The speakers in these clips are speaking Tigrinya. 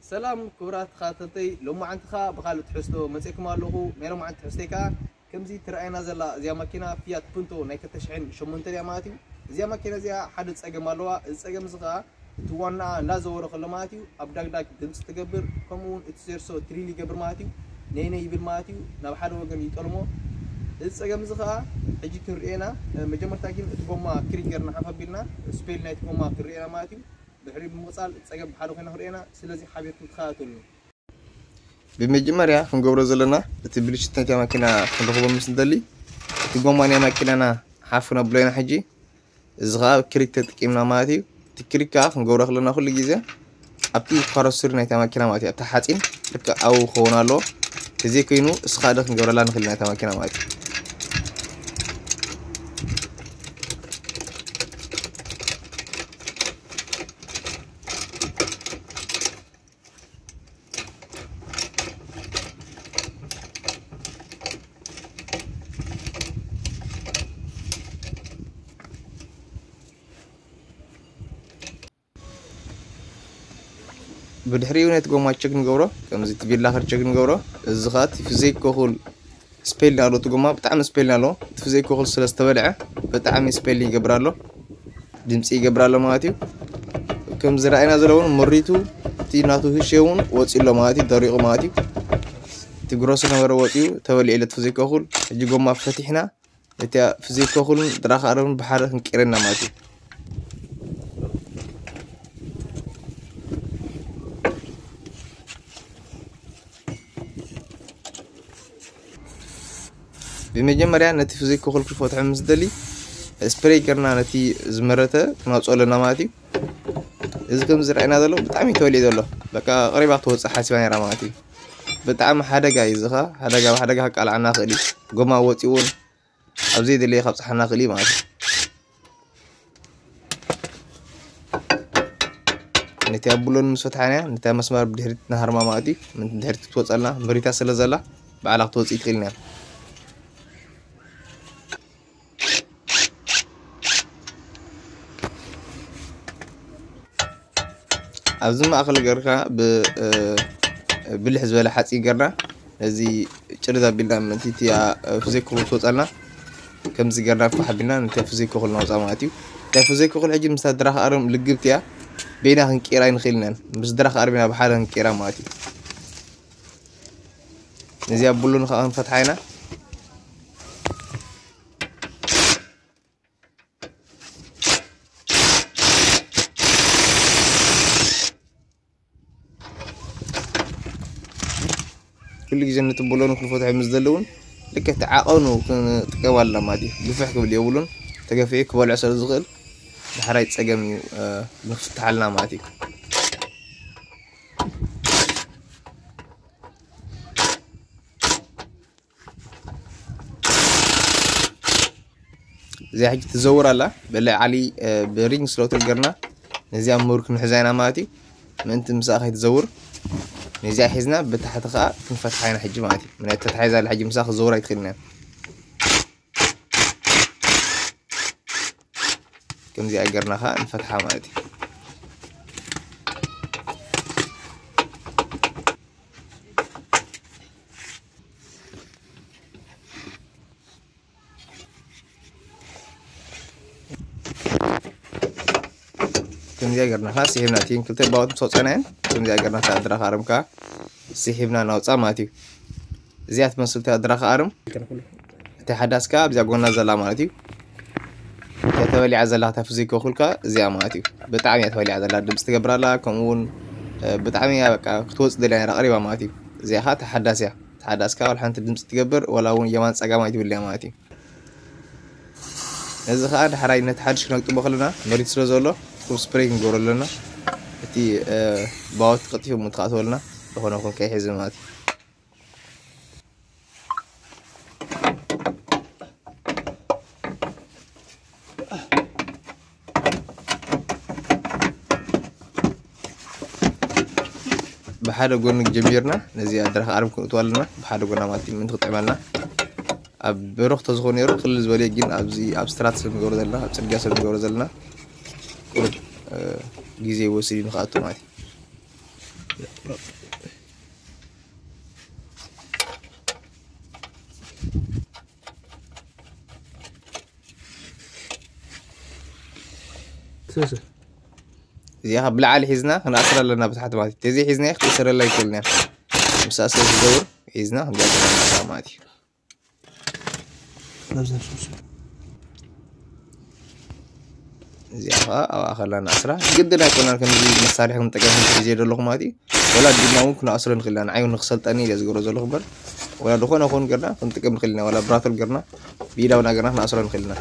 ሰላም ክቡራት ተኸታተልተይ፣ ሎማዓንቲ ኸኣ ብኻልእ ትሕዝቶ መጺእኩም ኣለኹ። ናይ ሎማዓንቲ ትሕዝተይ ከኣ ከምዚ ትረኣየና ዘላ እዚኣ ማኪና ፊያት ፑንቶ ናይ ክልተ ሽሕን ሸሞንተን እያ ማለት እዩ። እዚኣ ማኪና እዚኣ ሓደ ጸገም ኣለዋ። እዚ ጸገም እዚ ኸኣ እቲ ዋናኣ እንዳዘወረ ከሎ ማለት እዩ ኣብ ዳግዳግ ድምጺ ትገብር፣ ከምኡ እውን እቲ ዜርሶ ትሪል ይገብር ማለት እዩ። ነይ ነይ ይብል ማለት እዩ፣ ናብ ሓደ ወገን ይጠልሞ። እዚ ጸገም እዚ ኸኣ ሕጂ ክንርእየና፣ መጀመርታ ግን እቲ ጎማ ክሪክ ጌርና ሓፍ ኣቢልና ስፔል ናይቲ ጎማ ክንርእየና ማለት እዩ። ድሕሪ ብምቕጻል ጸገም ብሓደ ኮይና ክንርእየና፣ ስለዚ ሓቢርኩም ተኸታተሉኒ። ብመጀመርያ ክንገብሮ ዘለና እቲ ብልሽት ናይታ ማኪና ክንረኽቦ ምስ ንደሊ እቲ ጎማ ናይ ማኪናና ሓፍ ነብሎ ኢና ሕጂ። እዚ ኸኣ ክሪክ ተጠቂምና ማለት እዩ። እቲ ክሪክ ከኣ ክንገብሮ ከለና ኩሉ ግዜ ኣብቲ ካሮስሪ ናይታ ማኪና ማለት እዩ፣ ኣብቲ ሓጺን ልክዕ ኣብኡ ክኸውን ኣለዎ። ተዘይኮይኑ እስኻ ዶ ክንገብረላ ንኽእል ኢና እታ ማኪና ማለት እዩ። ብድሕሪኡ ነቲ ጎማ ቸክ ንገብሮ፣ ከምዚ እቲ ቪላ ኸር ቸክ ንገብሮ። እዚ ኸኣ እቲ ፍዘይ ኮኹል ስፔል ኣሎ፣ እቲ ጎማ ብጣዕሚ ስፔል ኣሎ። እቲ ፍዘይ ኮኹል ስለ ዝተበልዐ ብጣዕሚ ስፔል ይገብር ኣሎ፣ ድምፂ ይገብር ኣሎ ማለት እዩ። ከም ዝረኣይና ዘሎ እውን መሪቱ እቲ ናቱ ህሽ እውን ወፂኡ ኣሎ ማለት እዩ፣ ደሪቑ ማለት እዩ። እቲ ግሮስ ነበረ ወፂኡ ተበሊዑ ኣሎ እቲ ፍዘይ ኮኹል። ሕጂ ጎማ ፈቲሕና ነቲ ፍዘይ ኮኹልን ድራኽ ኣረብን ብሓደ ክንቀይረና ማለት እዩ። ብመጀመርያ ነቲ ፍዘይ ኮኹል ክፈትሖ ምስ ደሊ ስፕሬይ ገርና ነቲ ዝመረተ ክናውፅኦ ኣለና ማለት እዩ። እዚ ከም ዝረኣየና ዘሎ ብጣዕሚ እዩ ተበሊዑ ዘሎ። በቃ ቀሪባ ክትወፅእ ሓሲባ ነይራ ማለት እዩ። ብጣዕሚ ሓደጋ እዩ። እዚ ኸ ሓደጋ ብሓደጋ ከቃልዓና ይኽእል እዩ። ጎማ ወፂኡ እውን ኣብ ዘይደለየ ካብፅሓና ይኽእል እዩ ማለት እዩ። ነቲ ኣብ ብሎን ምስ ፈትሓናያ ነታ መስመር ብድሕሪት ንሃርማ ማለት እዩ። ምእንቲ ድሕሪት ክትወፀልና መሪታ ስለ ዘላ ባዕላ ክትወፅእ ትኽእል እያ። ኣብዚ ማእኸል ገርካ ብ-፣ እ፣ ብልሕ ዝበለ ሓፂን ገርና ነዚ ጭርዝ ኣቢልና ምእንቲ እቲ ያ-፣ ፍዘይ ኮኹል ትወፀልና ከምዚ ገርና ፋሕ ኣቢልና ነቲ ፍዘይ ኮኹል ናውፃ ማለት እዩ። እንታይ ፍዘይ ኮኹል ሕጂ ምስታ ድራኽ ኣርም ልግብቲ እያ፣ በይና ክንቀይራ ኣይንኽእልን ኢና። ምስ ድራኽ ኣርም ኢና ብሓደ ክንቀይራ ማለት እዩ። ነዚኣ ብሎን ከዓ ክንፈትሓ ኢና። ኩሉ ግዜ ነቲ ብሎን ክንፈትሖ ምስ ዘለውን ልክዕ እቲ ዓቐኑ ክንጥቀም ኣለና ማለት እዩ። ግፍሕ ክብል የብሉን። ተገፊሑ ክበልዖ ስለ ዝኽእል ዳሕራይ ጸገም እዩ፣ እ፣ ንክፍትሓልና ማለት እዩ። እዚኣ ሕጂ ትዘውር ኣላ። ብላዕሊ፣ እ፣ ብሪንግ ስሎተር ገርና ነዚኣ ሙር ክንሕዛ ኢና ማለት እዩ። ምእንቲ ምስኣ ከይትዘውር ነዚኣ ሒዝና ብታሕቲ ከኣ ክንፈትሓ ኢና ሕጂ ማለት እዩ። ምክንያቱ ተታሒዛ ኣላ ሕጂ ምስኣ ክትዘውር ኣይትኽእልን እያ። ከምዚኣ ገርና ከኣ ንፈትሓ ማለት እዩ። ከምዚኣ ገርና ከኣ ስሒብና፣ እቲን ክልተ ባውት ምስ ወጻናየን፣ ከምዚኣ ገርና እታ ድራኽ ኣርም ከኣ ስሒብና ናውጻ ማለት እዩ። እዚኣ ትመስል እታ ድራኽ ኣርም። እታ ሓዳስ ከኣ ኣብዚኣ ጎና ዘላ ማለት እዩ። እታ ተበሊዓ ዘላ እታ ፍዘይ ኮኹል ከኣ እዚኣ ማለት እዩ። ብጣዕሚ እያ ተበሊዓ ዘላ፣ ድምጺ ትገብር ኣላ፣ ከምኡ እውን፣ እ፣ ብጣዕሚ እያ በቃ ክትወጽእ ደልያ ነይራ ቀሪባ ማለት እዩ። እዚኣ ከኣ እታ ሓዳስ እያ። ተሓዳስካ ዋላ ሓንቲ ድምፂ ትገብር፣ ዋላ እውን የማን ጸጋም ኣይትብልያ ማለት እዩ። ነዚ ኸኣ ዳሕራይ ነቲ ሓድሽ ክነግጥሞ ከለና መሪት ስለ ዘሎ፣ ፉል ስፕሬይ ክንገብሮ ኣለና። እቲ፣ እ፣ ባወት ቀልጢፉ ምትኻእ ተበልና፣ ዝኾነ ይኹን ከይሕዝ ማለት እዩ። ብሓደ ጎኒ ጀሚርና ነዚ ኣድራኽ ኣርም ክንእትዋ ኣለና። ብሓደ ጎና ማለት እዩ፣ ምእንቲ ክጥዕመልና። ኣብ በረኽ ተዝኾነ ነይሩ ክልል ዝበለ፣ ግን ኣብዚ ኣብ ስትራት ስለ ንገብሮ ዘለና፣ ኣብ ጽርግያ ስለ ንገብሮ ዘለና፣ ቁሩብ፣ እ፣ ግዜ ይወስድ እዩ ንኽኣቱ ማለት እዩ። እዚኣ ካብ ብላዕሊ ሒዝና ክንኣስራ ኣለና ብታሕቲ ማለት እዩ። ተዘይ ሒዝና ክትእሰረላ ኣይክእልን እያ። ምስ ኣሰር ዝገብር ሒዝና ክንገብር ኣለና ማለት እዩ። እዚኣ ከዓ ኣብኣ ከላ ንኣስራ ግድን ኣይኮናን። ከምዚ መሳርሒ ክንጠቀም ሒዘ ዘለኹ ማለት እዩ። ወላ ድና እውን ክንኣስሮ ንኽእል ኢና። ንዓይ እውን ንክሰልጠኒ ኢለ ዝገብሮ ዘለኹ እምበር፣ ወላ ዝኾነ ኾን ገርና ክንጥቀም ንኽእል ኢና። ወላ ብራቶል ገርና ብኢዳውና ገርና ክንኣስሮ ንኽእል ኢና።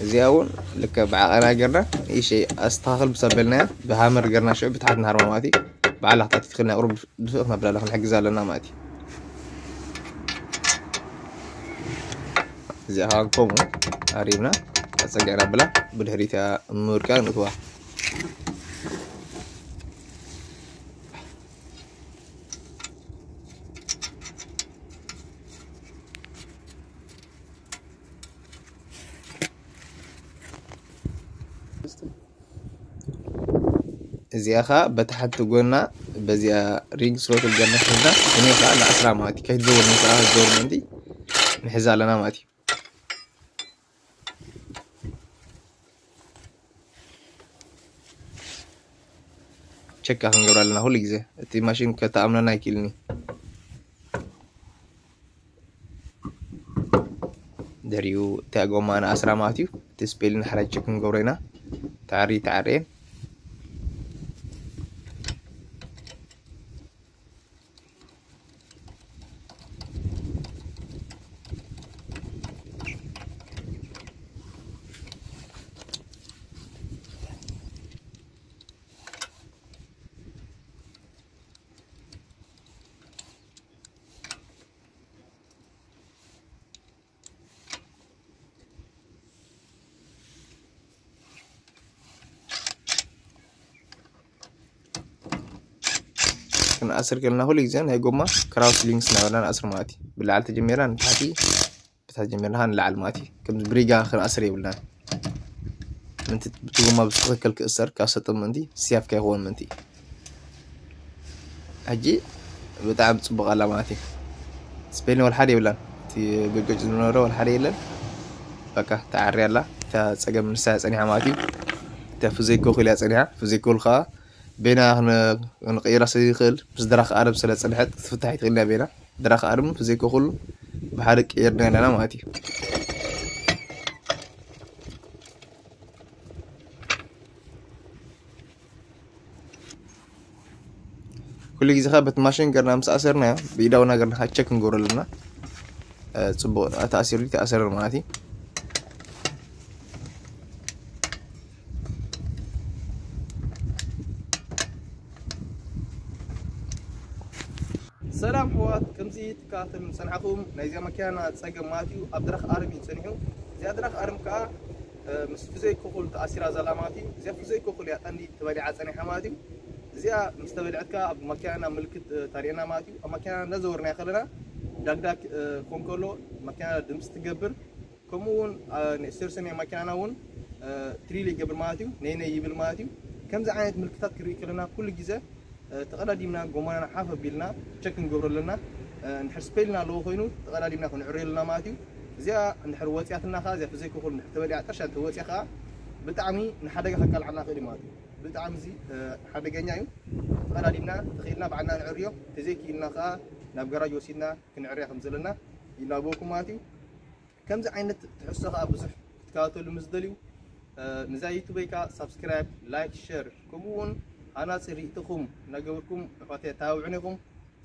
እዚኣ እውን ልከ ብዓቐና ገርና ንእሽተይ ኣስተኻኽል ብሰበልናያ ብሃመር ገርና ሽዑ ብታሕት ንሃርማ ማለት እዩ። ባዕላ ክትኣቲ ትኽእል ናይ ቁሩብ ድፍእ ክነብላ ክንሕግዛ ኣለና ማለት እዩ። እዚኣ ከዓ ከምኡ ኣሪምና ኣፀጊዕና ብላ ብድሕሪት እያ ምውድቃ ንእትዋ። እዚኣ ኸዓ በታ ሓንቲ ጎና በዚኣ ሪንግ ስሮትል ገና ሒዝና፣ እኔ ኸዓ ንኣስራ ማለት እዩ። ከይትዘወር፣ እኔ ኸዓ ክትዘወር ምእንቲ ንሕዛ ኣለና ማለት እዩ። ቸካ ክንገብር ኣለና ኩሉ ግዜ። እቲ ማሽን ከተኣምነና ኣይክእልን እዩ። ድሕሪኡ እታ ጎማ ንኣስራ ማለት እዩ። እቲ ስፔል ንሓራይ ቸክ ክንገብሮ ኢና። ተዓሪ ተዓርየን። ክንኣስር ከለና ኩሉ ግዜ ናይ ጎማ ክራውስ ሊንክስ እናበልና ንኣስር ማለት እዩ። ብላዕሊ ተጀሚርና ንታሕቲ፣ ብታሕቲ ጀሚርና ከዓ ንላዕሊ ማለት እዩ። ከምዚ ብሪጋ ክንኣስር የብልናን። ምንቲ ብቲ ጎማ ብትኽክል ክእሰር ካብ ሰጥም ምንቲ ስያፍ ከይኸውን ምንቲ። ሕጂ ብጣዕሚ ጽቡቕ ኣላ ማለት እዩ። ስፔን ወላ ሓደ የብላን። እቲ ገጭ ዝነበረ ወላ ሓደ የለን። በቃ ተዓርያ ኣላ። እታ ጸገም ንሳ እያ ጸኒሓ ማለት እዩ። እታ ፍዘይ ኮኹል እያ ጸኒሓ። ፍዘይ ኮኹል ከኣ ቤና ክን-፣ ክንቅይራ ስለ ይኽእል፣ ምስ ድራኽ ኣረብ ስለ ጸንሐት ክትፍታሕ ኣይትኽእልን እያ ቤና። ድራኽ ኣረብ ፍዘይ ኮኹል ብሓደ ቀይርና ኣለና ማለት እዩ። ኩሉ ግዜ ኸዓ በቲ ማሽን ገርና ምስ ኣሰርናዮ፣ ብኢዳውና ገርና ኸዓ ቸክ ክንገብሮ ኣለና። እ፣ ጽቡቕ ተኣሲሩ ተኣሰረ ማለት እዩ። ሰላም ኣሕዋት፣ ከምዚ ትከታተሉ ዝጸናሕኩም ናይዚኣ መኪናና ጸገም ማለት እዩ። ኣብ ድራኽ ኣርም እዩ ጸኒሑ። እዚኣ ድራኽ ኣርም ከኣ፣ እ፣ ምስ ፍዘይ ኮኹል ተኣሲራ ዘላ ማለት እዩ። እዚኣ ፍዘይ ኮኹል እያ ቀንዲ ተበሊዓ ጸኒሓ ማለት እዩ። እዚኣ ምስ ተበልዐት ከኣ ኣብ መኪናና ምልክት፣ እ፣ ታርእየና ማለት እዩ። ኣብ መኪናና እናዘወርናዮ ከለና ዳግዳግ፣ እ፣ ኮን ከሎ መኪናና ድምጺ ትገብር። ከምኡ እውን፣ እ፣ ንኤክስተርሰን ናይ መኪናና እውን፣ እ፣ ትሪል ይገብር ማለት እዩ። ነይ ነይ ይብል ማለት እዩ። ከምዚ ዓይነት ምልክታት ክርኢ ከለና ኩሉ ግዜ፣ እ፣ ተቐዳዲምና ጎማና ሓፍ ኣቢልና ቸክ ክንገብሮ ኣለና። እ፣ እንድሕር ስፔልና ኣለዎ ኮይኑ ተቐዳዲምና ክንዕርዮ ኣለና ማለት እዩ። እዚኣ እንድሕር ወፂኣትና ኸዓ፣ እዚኣ ፍዘይ ኮኹል እንድሕር ተበሊዓ ጥርሻ እንተወፂኣ ኸዓ ብጣዕሚ ንሓደጋ ከቃልዓና ይኽእል እዩ ማለት እዩ። ብጣዕሚ እዚ፣ እ፣ ሓደገኛ እዩ። ተቐዳዲምና ተኽኢልና ባዕልና ንዕርዮ፣ ተዘይክኢልና ኸዓ ናብ ጋራጅ ወሲድና ክንዕርያ ከም ዘለና ይላበወኩም ማለት እዩ። ከምዚ ዓይነት ትሕዝቶ ኸዓ ብዙሕ ክትከታተሉ ምስ ደልዩ፣ እ፣ ንዛ ዩቱበይ ከኣ ሳብስክራይብ፣ ላይክ፣ ሸር፣ ከምኡ እውን ሃናጺ ርእይቶኹም እናገበርኩም ኣሕዋተይ ኣተባብዑኒ ኢኹም።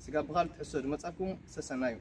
ስጋብ ብኻልእ ትሕዝቶ ዝመጻኩም ሰሰናዩ።